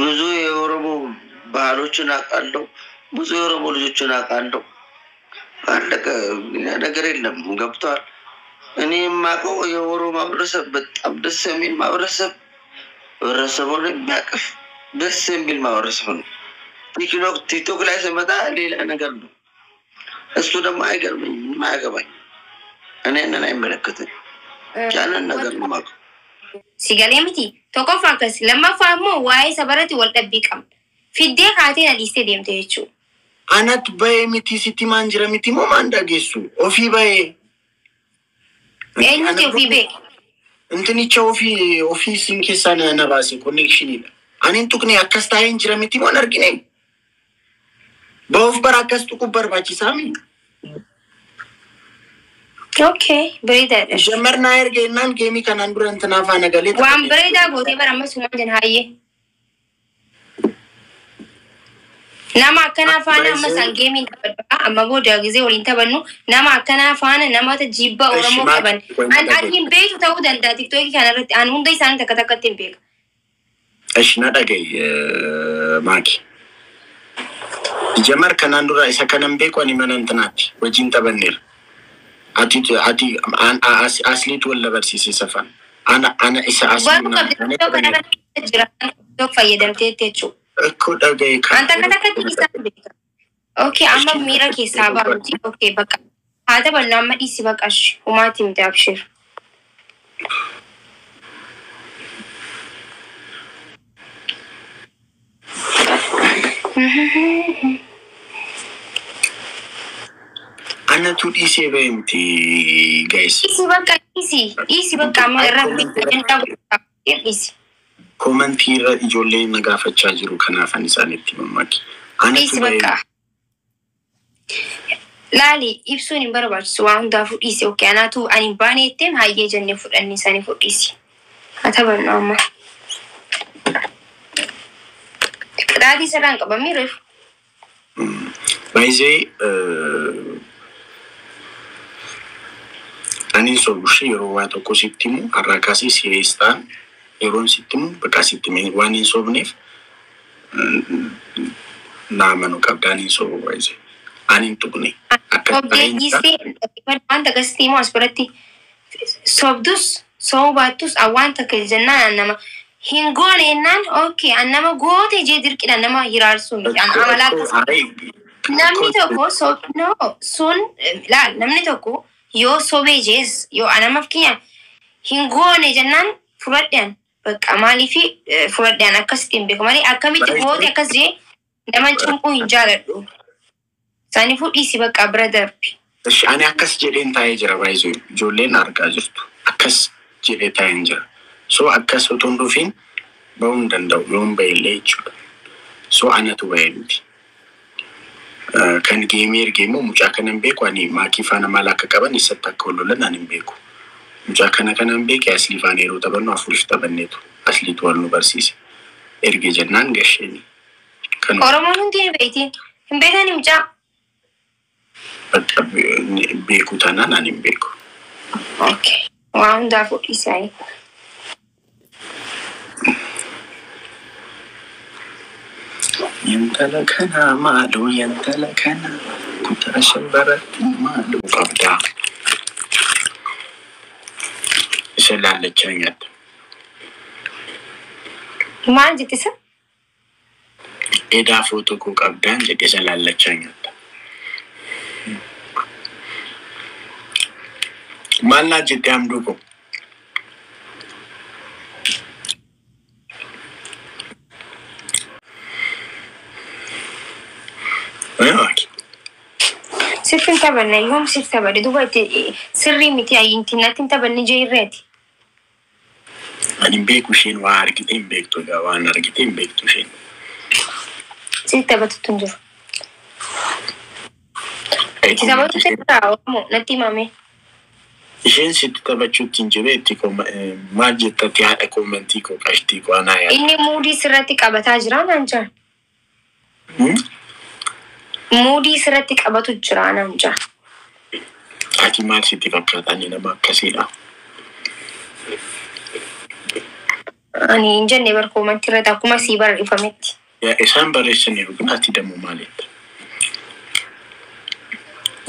ብዙ የኦሮሞ ባህሎችን አውቃለሁ። ብዙ የኦሮሞ ልጆችን አውቃለሁ። አለቀ። ሌላ ነገር የለም። ገብተዋል። እኔ የማውቀው የኦሮሞ ማህበረሰብ በጣም ደስ የሚል ማህበረሰብ፣ ህብረተሰቡን የሚያቅፍ ደስ የሚል ማህበረሰብ ነው። ቲክቶክ ላይ ስመጣ ሌላ ነገር ነው። እሱ ደግሞ አይገርመኝም፣ ምንም አያገባኝ። እኔ ያንን አይመለከትም። ያንን ነገር ነው የማውቀው። Si galee miti? Tokkoffaa akkas, lammaffaa immoo waa'ee sabarratti wal dhabbii qabna. Fiddee kaatee na dhiistee deemte jechuudha. Anat bahee miti, sitti maan jira miti moo maan dhageessu? Ofii bahee. Eenyuti ofii bee? Intinicha ofii isin keessaa na baase, connectionidha. Ani hin tuqne, akkas taa'ee hin jira miti moo hin argine? Ba'uuf bara akkas tuquu barbaachisaa mi? Okay, bareedaadha. Jamar naa erga jennaan geemii kanaan dura intinaa faana galee Waan bareedaa gootee bara amma sumaan jenna hayyee. Nama akkanaa faana amma isaan geemiin taphadha. Amma booda gisee waliin taphannu nama akkanaa faana namoota jibba Oromoo qaban. An ati hin beektu ta'uu danda'a TikTokii kanarratti. An hunda isaanii takka takkatti hin beeka. Eshi, na dhaga'i, Maaki. Jamar kanaan dura isa kanan beeku ani mana intinaatti wajjin taphanneera. Ati asliitu wal barsiise safan. Ana isa aslii Baruu qabda, TikTok kanarratti jira. TikTok fayyadamteetti jechuudha. Ekkoo dhaga'i kan. An takka takkatti isaan beeka. Okay, amma miira keessaa baanuti. Okay, bakka. Haa taphannu, amma dhiisi bakka ashi. Humaati miti, abshir. Anatu dhiisee bahe miti, guys. Dhiisi bakka, dhiisi. Dhiisi bakka, amma irratti ajandaa godhaa. Dhiisi. Commentii irra ijoollee na gaafachaa jiru, kanaafan isaanitti mammaaki. Anatu Dhiisi bahe. bakka. Laali, ibsuun hin barbaachisu waan hundaafuu, dhiisi. Okay, anaatu ani hin baane jetteen hayyee jennee fudhanne isaanii fudhiisi. Haa taphannu amma. Qixaatii sirraan qabamii reefu. Baay'ee ani sobu ishee yeroo waa tokko sitti himu har'aa kaasee serious ta'an yeroon sitti himu bakka sitti hime waan hin sobneef na amanuu qabda, ani hin sobu baay'ee. Ani hin tuqne. Akka Sobdee ta'een jira. Dhiistee wanta akkasitti immoo as biratti sobdus sobuu baattus waan takka jennaan an nama hin goone jennaan, okay, an nama goote jee dirqidha nama hiraarsuu miti, an amala akkasii. Namni tokko so no sun laal, namni tokko yoo sobee jees yoo anama fakkeenya hin goone jennaan fudhadhaan bakka maaliifi fudhadhaan akkasitti hin beeku malee akkamitti goote akkas jee nama cunquu hin jaaladhu. Isaaniifuu dhiisi bakka, bira darbi. Ishi ani akkas jedheen taa'ee jira baay'ee, ijoolleen argaa jirtu. Akkas jedhee taa'een jira. So akkas otoo hin dhufiin bahuu hin danda'u yoon bahillee jechuudha. So anatu bahee miti. Kan geemii ergee immoo mucaa kana hin beeku, ani Maakii faana maal akka qaban, eessatti akka wal lolan ani hin beeku. Mucaa kana kanan beeke Aslii faana yeroo taphannu afuriif taphanneetu Asliitu wal nu barsiise. Ergee jennaan gasheeni. Kanuma. Oromoon hundi ni beekti. Hin beekani mucaa. Bakka beeku taanaan ani hin beeku. Okay. Waan hundaafuu dhiisi ayi. Intala kana maaloo, intala kana kutaa shan baratti maaloo qabdaa. Isa laallachaa nyaatta. Maal jette isa? Edaa footoo koo qabdaan jedhe, isa laallachaa nyaatta. Maal naa jette, hamduu koo? Maaki? Sitti hin taphanne, yoom sitti taphadhe? Duuba itti sirrii miti ayyinti natti hin taphanne jeerreeti. Ani hin beeku, isheen waa argite hin beektu, egaa waan argite hin beektu isheen. Sitti taphatutu hin jiru. Itti taphatu jira Oromoo natti himame. Isheen sitti taphachuutti hin jiru, itti maal jettatti haadha commentii koo qashtii koo anaa yaada. Inni muudii sirratti qabataa jira naan jaan. Muudii sirratti qabatu jira naan jaan. Ati maal sitti fakkaata, ani nama akkasiidha? Ani hin jenne bar koomantii irratti akkuma sii barreeffametti. Isaan barreessaniiru kun ati dammoo maalitti?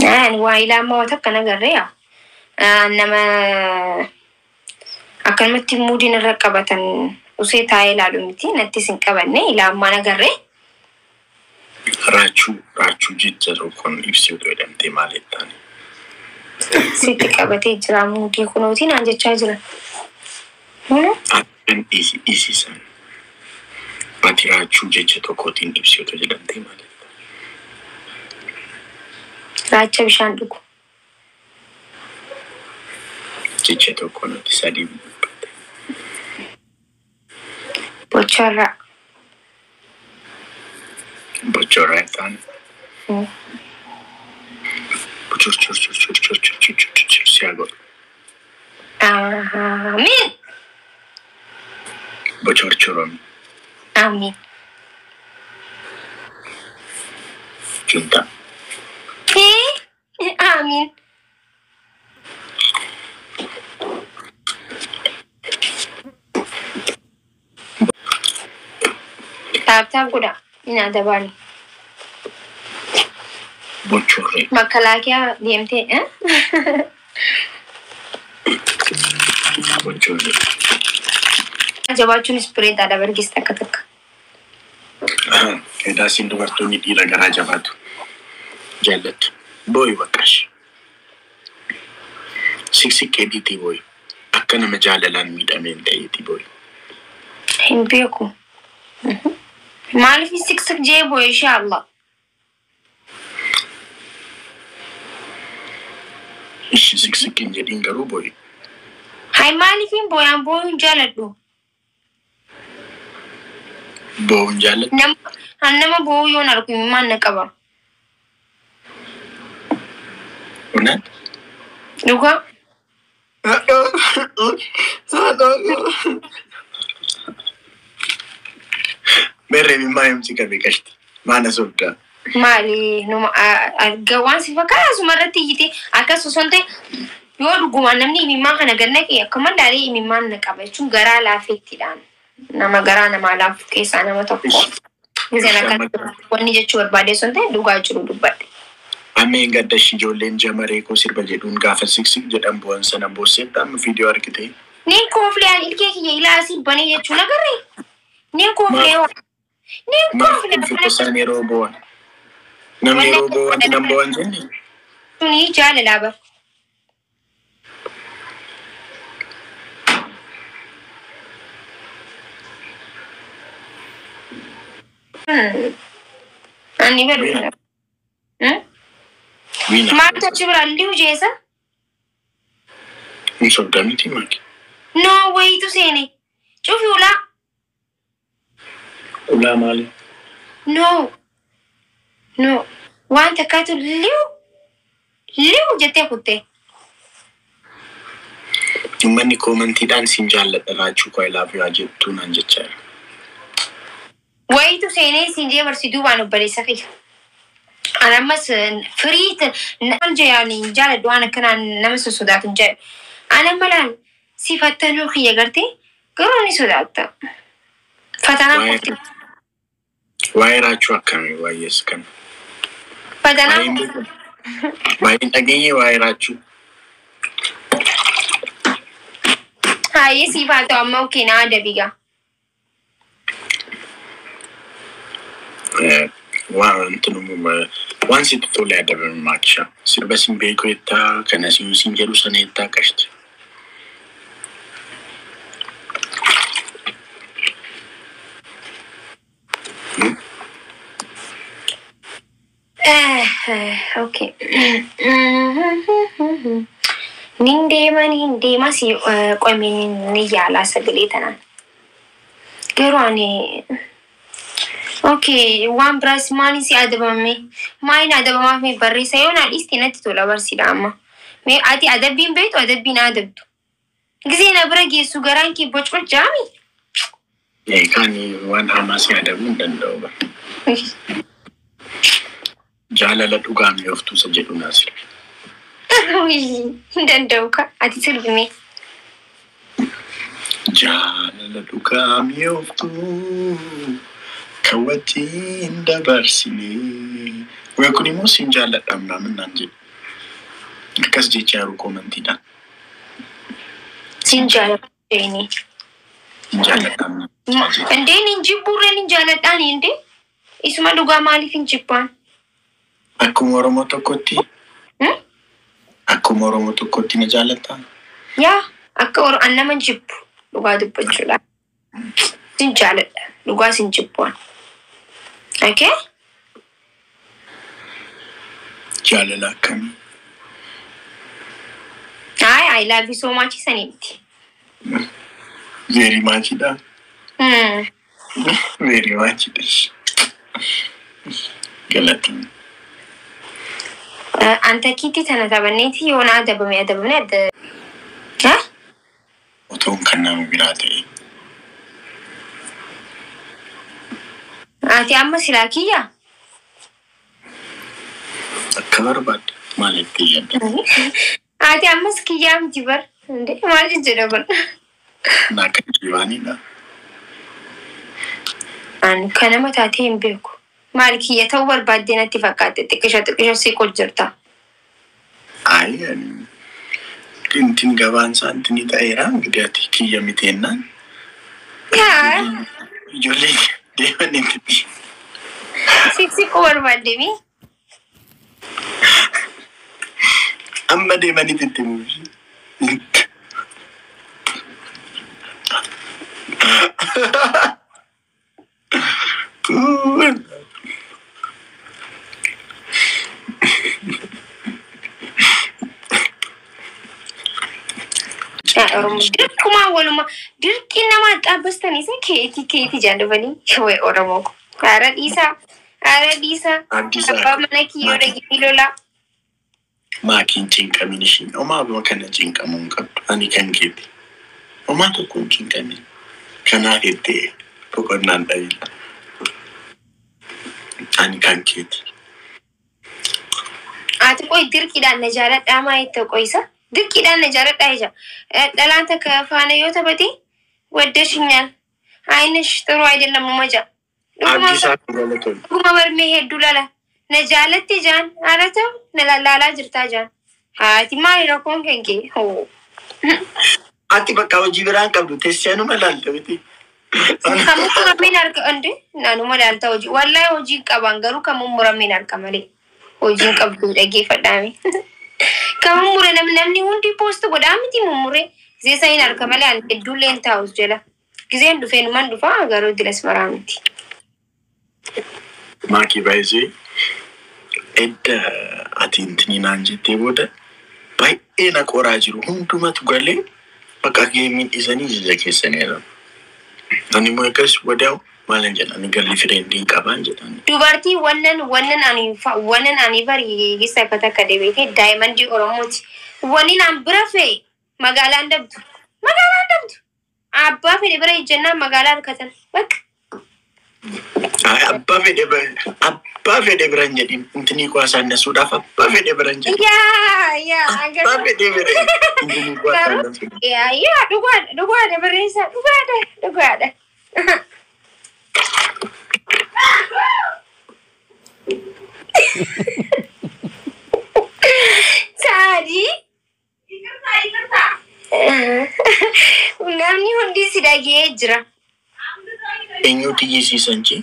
Ani waa ilaamaa waan takka nagarree yaa. Nama akkanumatti muudiin irra qabatan usee taa'ee ilaalu miti nattis hin qabanne ilaamaa nagarree. Raachuu jecha tokkoon ibsi otoo jedhamtee maalitti taane? Sitti qabatee jira muudii kunuuti naan jechaa jira. Ati dhiisisan. Ati raachuu jecha tokkootiin ibsi otoo jedhamtee maalitti? Raacha bishaan dhugu. Jecha tokko nuti sadii dubbatte. Bocharraa. Bochorraa ta'an. Bochorchorchorchorchorchorchorchor siyaa godhu. Amiin. Bochorchoromi. Amiin. Junta. Amiin. Taap taap godha. Inni adabaani. Bochorree. Makalaakiyaa deemtee. Bochorree. Jabaachuunis bareedaadha bargeessa takka takka. Edaasiin dubartoonni dhiira garaa jabaatu jaallattu. Booyi baqqaash. Siqsiqqee dhiitii booyi. Akka nama jaalalaan miidhameen ta'eetii booyi. Hin beeku. Maaliif siqsiq jee booyi inshallah. Ishi siqsiq hin jedhiin garuu booyi. Hai maaliif hin booyaan booyuu hin jaaladhu. Boo'uu hin jaalladhu. Nama boo'uu yoon argu imimmaan na qaba. Unaat? Dhugaa. Berree imimmaan himsi qabee qashti. Maana sobdaa. Maali numa waan si fakkaata asuma irratti iyyite akkas osoo hin ta'in yoo dhugumaan namni imimmaan kana gad naqe akkuma laalee imimmaan na qaba jechuun garaa laafeettiidhaan nama garaa namaa laafu keessaa nama tokko. Giseen akka wanni jechuu barbaade osoo hin ta'in dhugaa jiru dubbadhe. Ameen gaddashi ijoolleen jamaree koo sirba jedhuun gaafa siksik jedhan bu'an sana boosseetta amma viidiyoo argite. Niin kooflee ani ilkee kiyya ilaa asii banee jechuun agarree. Niin kooflee niin Maaf kooflee ulfita isaan yeroo bo'an. Namni yeroo bo'an nan bo'an jenne. Suni jaalalaa bara. Ani beeku. Wiina. Maaltu achi biraa liu jeesa? Hin sobdaa miti maaki. No wayitu seene. Cufi ulaa. Ulaa maali? No. No. Waan takkaatu liu liu jettee kuttee. Uummanni koomantiidhaan siin jaalladha raachuu koo I love you haa jettuu naan jechaa jira. Wayitu seenee siin jee barsi duubaan obboleessa kiyya. Ani ammas firii maal jedhani hin jaaladhu waan akkanaan nama sossodaatu hin jedhu. Ani amma laal si fattanuu kiyya gartee garuu ni sodaatta. Fatanaan qofti. Waa'ee raachuu akkamii waa'ees kana? Fatanaan qofti. Waa'een dhageenye waa'ee raachuu. Haayee siif haa ta'u amma okee naa adabigaa. Waan sitti tole adabame maakisha. Sirba sin beeku jettaa kana siin siin jedhu sana jettaa qashti. Okay. Nin deema si qo'amee ni yaalaa sagalee tanaan. Garuu ani okay waan biraas maaliin si adabame? Maaliin adabamaaf mee barreessa yoo naa dhiiste natti tola barsiidha amma. Mee ati adabbiin beektu adabbiin adabdu. Gisee na bira geessu garaan kee bocbocaami. Kan waan hamaa si adabuu hin danda'u bara. Jaalala dhugaa mi'ooftuu isa jedhu naa sirbi. Hin danda'u ka ati sirbime. Jaalala dhugaa mi'ooftuu kan wajjin dabarsinee. Wayii kun immoo siin jaalladha naan jedhu. Akkas jechaa jiru commentiidhaan. Sin jaaladha jeeni. Siin jaalladha. Indeen hin jibbuurreen hin jaaladhaan indee? Isuma dhugaa maaliif hin jibbaan? Akkuma Oromoo tokkotti akkuma Oromoo tokkotti na jaallattaa? Yaa akka an nama hin jibbu dhugaa dubbachuudha. Sin jaaladha dhugaa sin jibbuan. Okay? Jaalala akkamii? Ay, I love you so much sanii miti. Very much dha. Very much dha. Galatoomi. Anta kiitti tana taphanneeti yoo na adabame adabamne adda. Ha? Otoon kan nama biraa ta'e. Ati amma silaa kiyya? Akka barbaadde maalitti yaadda? Ati ammas kiyyaa miti bar. Indee maal jedha kun? Naa kan jibaanidha. Ani kan nama taatee hin beeku. Maal kiyya ta'uu barbaaddee natti fakkaate xiqqisha xiqqisha siqoo jirta. Ayi ani intin gabaan isaa intini ta'eera እንግዲህ ati kiyya miti jennaan Yaa ijoollee deeman intitti. siqsiquu barbaaddee mi? Amma deemanitti itti mufi. Kun. Yaa Oromoo dirqumaa waluma dirqii nama dhaabbastanii isa keetii keetii jaan dhufanii wayi Oromoo ko. Haara dhiisaa haara dhiisaa Abdiisaa. abbaa mana kiyyoo dhagee lolaa. Maakiin cinqamin ishiin homaa abuma kana cinqamuu hin qabdu. Ani kan keeti. Homaa tokko hin cinqamin. Kanaaf jettee boqonnaan dhabila. Ani kan keeti. Ati qoy dirqiidhaan na jaaladhaa maa jette qoyisa? Dirqiidhaan na jaaladhaa ija. Dhalaan takka faana yoo taphate ወደሽኛል አይንሽ ጥሩ አይደለም መጃ dhuguma Abdiisaa galatoomi. dhuguma barmee hedduu lala na jaalatte jaan haala ta'u na lallaalaa jirtaa jaan haati maali rakkoon kan kee hoo Ati bakka hojii biraan qabdu teessee anuma laalta miti. Kan mummurameen harka inde naanuma laalta hojii wallahi hojii qaban garuu kan mummurameen harka malee hojiin qabdu dhaggeeffadhaame. Kan mummure namni hundi post godhaa miti mummure gisee saniin harka malee ani hedduullee hin taa'us jala. Giseen dhufee numan dhufaa garuu dilas maraa miti. Maakii baay'isee edda ati intinii naan jettee booda baay'ee na qoraa jiru hundumatu galee bakka gameiin dhiisanii ija keessaniiru. Ani immoo akkas wadaa'u maalan jedha ani girlfriendiin qabaan jedhan. Dubartii wannan wannan ani wannan ani bari gisa akka takka deebitee diamondii Oromooti. Wanni naan bira fe'e magaalaan dabdu. Magaalaan dabdu. Abbaa fedhe bira ejjennaan magaalaa harkatan. Bakka. Abbaa fedhe bira hin jedhin intinii kuwaasaa nasuudhaaf abbaa fedhe bira hin jedhin. Yaa yaa Abbaa fedhe bira intinii kuwaasaa nasuudhaaf. Yaa yaa dhugaadha dhugaadha barreessaa dhugaadha dhugaadha. Saadii. Namni hundi si dhagee jira. Eenyutu iyyisiisan jee?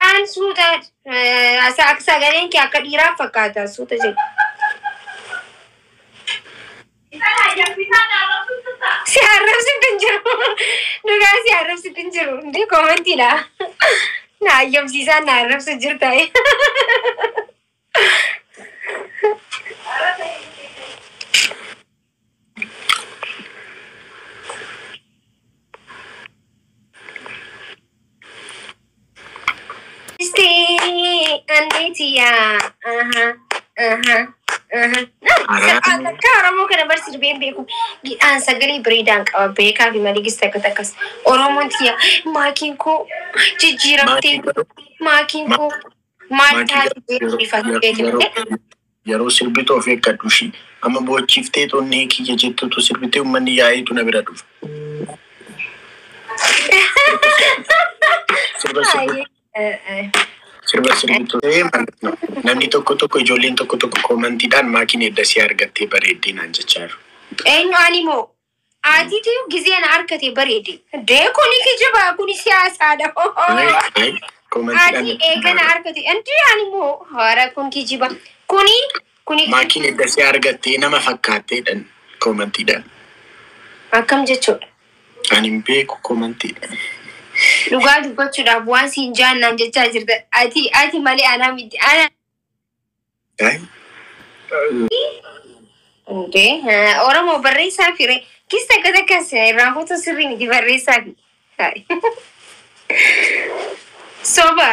Aan suuta sagaleen kee akka dhiiraa fakkaata suuta jedhu. Si arrabsitti hin jiru. Dhugaa si arrabsitti hin jiru. Indee commentiidha. Na ayyamsiisaan na arrabsu jirta. Isti andeetiyaa. Aha. Aha. Aha. Akka Oromoo kana bar sirbeen beeku. Aan sagalee bareedaan qaba beekaa fi malee gista akka takkas. Oromoon tiyya maakiin koo jijjiiramtee maakiin koo maal taate bifa ta'eeti malee. Yeroo sirbitu of eeggadhu ishii. Amma boochiftee xonnee kiyya jettutu sirbitee uummanni yaa'eetu na bira dhufa. Sirba sirbitu. Sirba sirbitu ማለት ነው. Namni tokko tokko, ijoolleen tokko tokko commentiidhaan maakiin edda si argattee bareeddee naan jechaa jiru. Eenyu, ani moo? Atiitu gizeen harkate bareede. Dee, kuni kijiba, kuni siyaasaadha. Ay, commentiidhaan. Ati eegana harkate. Indii, ani moo? Hara, kun kijiba. Kuni Maakiin edda si argattee nama fakkaatteedhaan commentiidhaan. Akkam jechuudha? Ani hin beeku, commentiidhaan. Dhugaa dubbachuudhaaf waan siin jaannaan jechaa jirta. Ati malee anaa miti. Ana Ay. Indee, Oromoo barreessaa fire. Kista akkas akkas irraanfatu sirrii miti, barreessaa fi. Soba.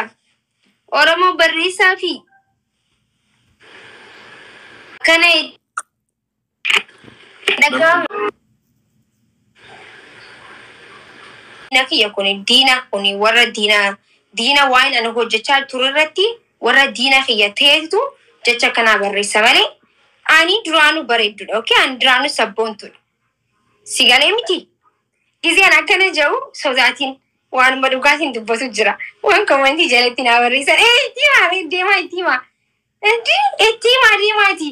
Oromoo barreessaa fi. Kana dhaga'amu. Diina kiyya kun, diina kun, warra diina waan ani hojjechaa ture irratti warra diina kiyya ta'etu jecha kanaa barreessa malee ani duraanuu bareeddudha. Okay, ani duraanuu sabboontudha. Si galee miti? Gizeen akkana jedhu sodaatiin waanuma dhugaatiin dubbatu jira. Waan commentii jalatti naa barreessan. Ee, itti himaa, deemaa itti himaa. Indi, itti himaa deemaati.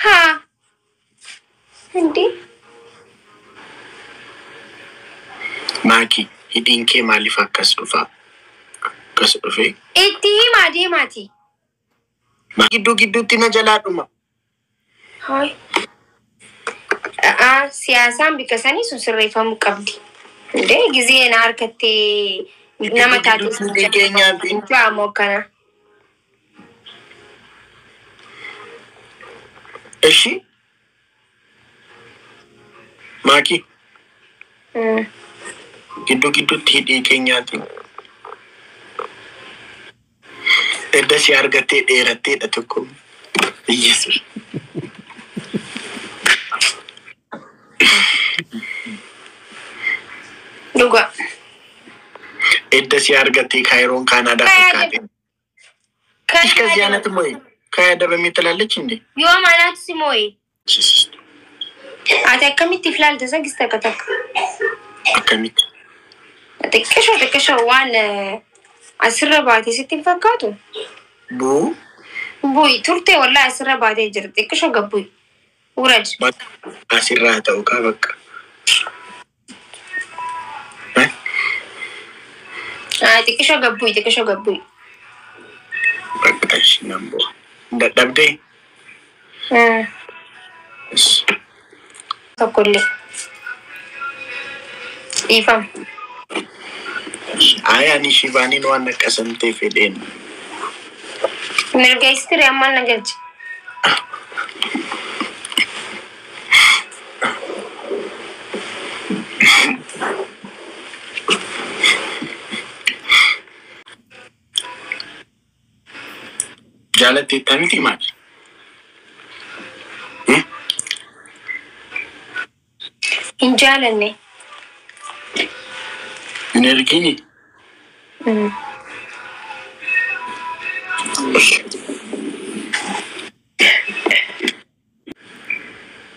Haa. Indi. Maakii, hidhiin kee maaliif akkas dhufa? Akkas dhufee? Itti himaa deemaati. Gidduu gidduutti na jalaa dhuma. Hayi. A'aa, siyaasaan bikka sanii sun sirreeffamuu qabdi. Indee, gizee na harkattee nama taate. Gidduutti keenyaatiin. Jaamoo akkana. Ishi? Maakii, gidduu gidduutti hidhii keenyaatiin. Edda si argattee dheeratteedha tokko. Iyyasuus. Dhugaa. Edda si argattee Kaayiroon Kaanaadaa fakkaate. ከዚህ አይነት ሞይ ከያደበሚ ትላለች እንዴ? Yoo maanaatu si moo'e. Ati akkamitti filaalta isa gis takka takka? Akkamitti? Xiqqishoo xiqqishoo waan asirra baatee sitti hin fakkaatu? Buu. Bu'i turte, wallaahi asirra baatee jira, xiqqishoo gabbu'i. Wurad. Asirraa ta'u kaa bakka. Xiqqishoo gabbu'i, xiqqishoo gabbu'i. Bakka ishii nan bu'a. Dadhabdee? Tokkollee. Dhiifama. Ay, ani shibaaniin waan akkasamtee fedheen. Mirga istiri ammaan na galche. Jaalatteetta miti maali? Hin jaalanne. Hin ergini?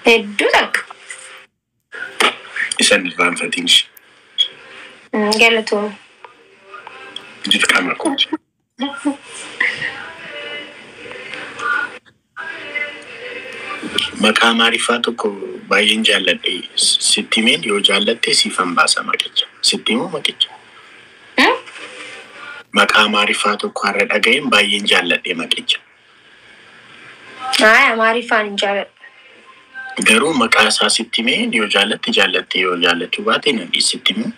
Hedduu takka. Isan irraanfatiin ishee. Galatoomii. Dirqama kooti. Maqaa Amaariffaa tokko baay'een jaalladhe, sitti himeen yoo jaallatte siifan baasa maqicha. Sitti himuu maqicha? Maqaa Amaariffaa tokko har'a dhaga'een baay'een jaalladhe maqicha. Ay, Amaariffaan hin jaaladhu. Garuu maqaa isaa sitti himeen yoo jaallatte jaallatte, yoo jaallachuu baate nan sitti himuu.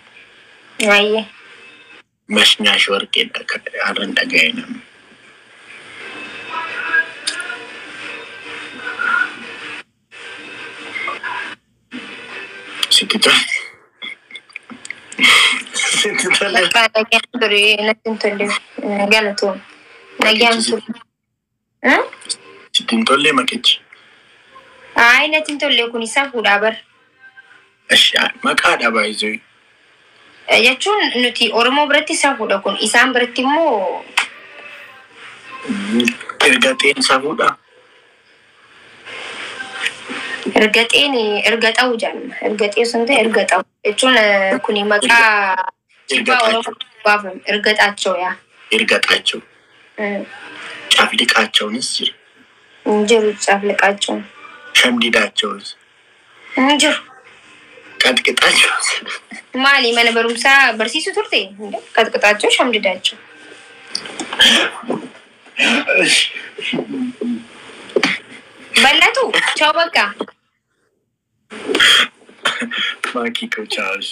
Ayyee. Mashnaash warqeedha har'an dhaga'e namni. Sitti tole. Sitti tole. Bakka nagaan ture, natti hin tolle. Galatoomii. Nagaan ture. Sitti hin tolle maqichi? Ay, natti hin tolle, kun isaa fuudhaa bar. Maqaadha baay'isuu. Jechuun nuti Oromoo biratti isaa fuudha kun, isaan biratti immoo Erga ta'een safuudha. Ergaxeen ergaxa'u jedhama. Ergaxee sun ta'e ergaxa'u jechuun kuni maqaa jibbaa Oromoo baafame. Ergaxaachoo yaa. Ergaxaachoo. Cafliqaachoonis jira. Hin jiru cafliqaachoon. Shamdidaachoos. Hin jiru. Qaxqixaachoos. Maali mana barumsaa barsiisu turte? Qaxqixaachoo shamdidaachoo. Bal'atu chao bakka. Maakii koo chaawus.